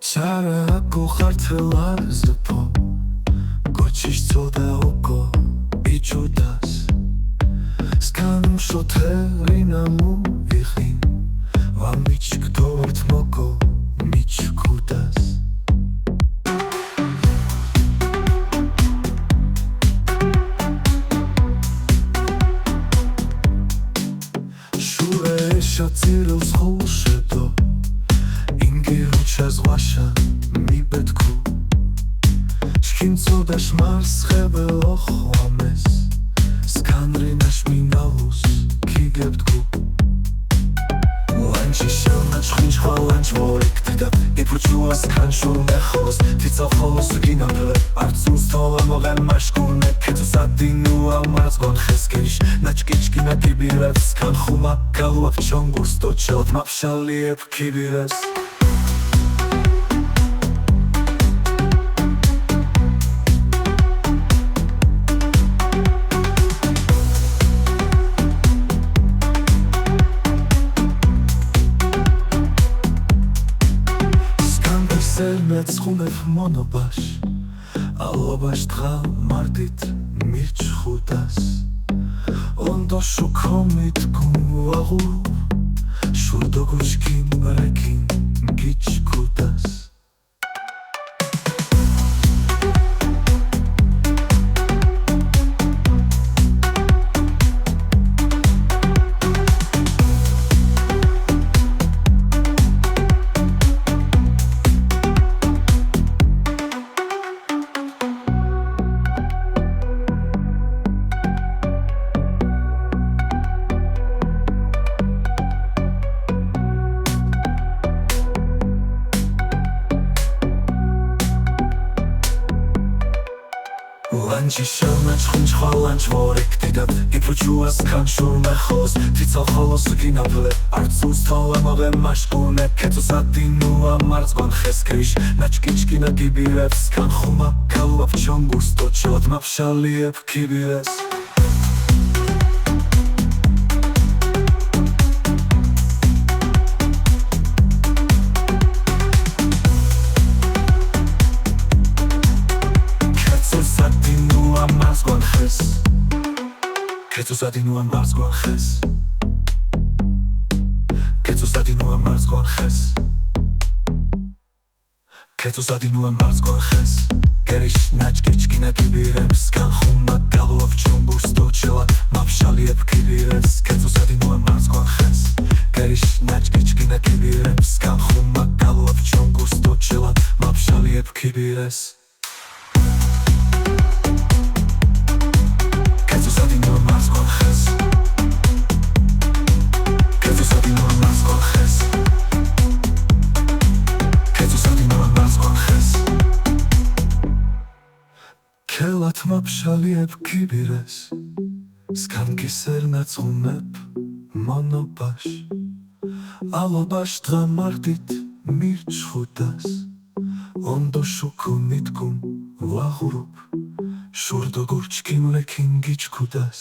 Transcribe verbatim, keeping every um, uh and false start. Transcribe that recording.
Чара акӀу хартела зэпо, кочиш цода окко бичудас. Скан шотерина му вихин, ва мичк товарт моко мичкудас. Шура эша цирыл схол шедо, ингир учаз ваша ми бетку. Шкин цодаш марс хебе лох вамес, сканри наш миналус кигебтку. Ланчи шел нач хунч хва ланч ворик тида, и пучуас кан шур мехлос, тица холос гинабе, арцус тола моген машкуне, кету садину амаз гон хескеш, нач кичкина кибират, скан хума калуак чонгус, то челт мапшали эп кибирас. Скан кисел мецхунев монобаш, алобаш тха мардит мирч худас. Ондо шукомит кум вагу, шурдо гучкин рекин гич кудас. Ланчи шел нач хунч хва ланч ворик тидат, и пучуас кан шур мехлос, тицал холос гинавле, арцус тола моген машкуне, кету садину амарц гон хескриш, нач кичкина кибирев, скан хума калуап чонгус, то челт мапшали эп кибирес. Кету садину амарц гон хес. Кету садину амарц гон хес. Кету садину амарц გონ ხეს. Кетუ სადინუა მარც გონ ხეს. გერიშ ნაჭკიჩკინა კიბირემ, სკან ხუმა გალუაფ ჩუმბურს დოჩელა, მაფშალიებ კიბირემს. кетუ სადინუა მარც გონ ხეს. გერიშ ნაჭკიჩკინა კიბირემ, სკან ხუმა გალუაფ ჩუმბურს დოჩელა, მაფშალიებ კიბირემს. кетუ სადინუა მარც გონ ხეს. кетუ სადინუა მარც გონ ხეს. кетუ სადინუა მარც გონ ხეს. ქელათ მაფშალიებ კიბირეს. სკან გისერნა ცხუმებ, მანო ბაშ. ალო ბაშ დღა მარტით მირჩხუდას. ონდო შუქუ მიტკუმ ვაღურუპ. შურდო გურჩკინ ლექინ გიჩქუდას.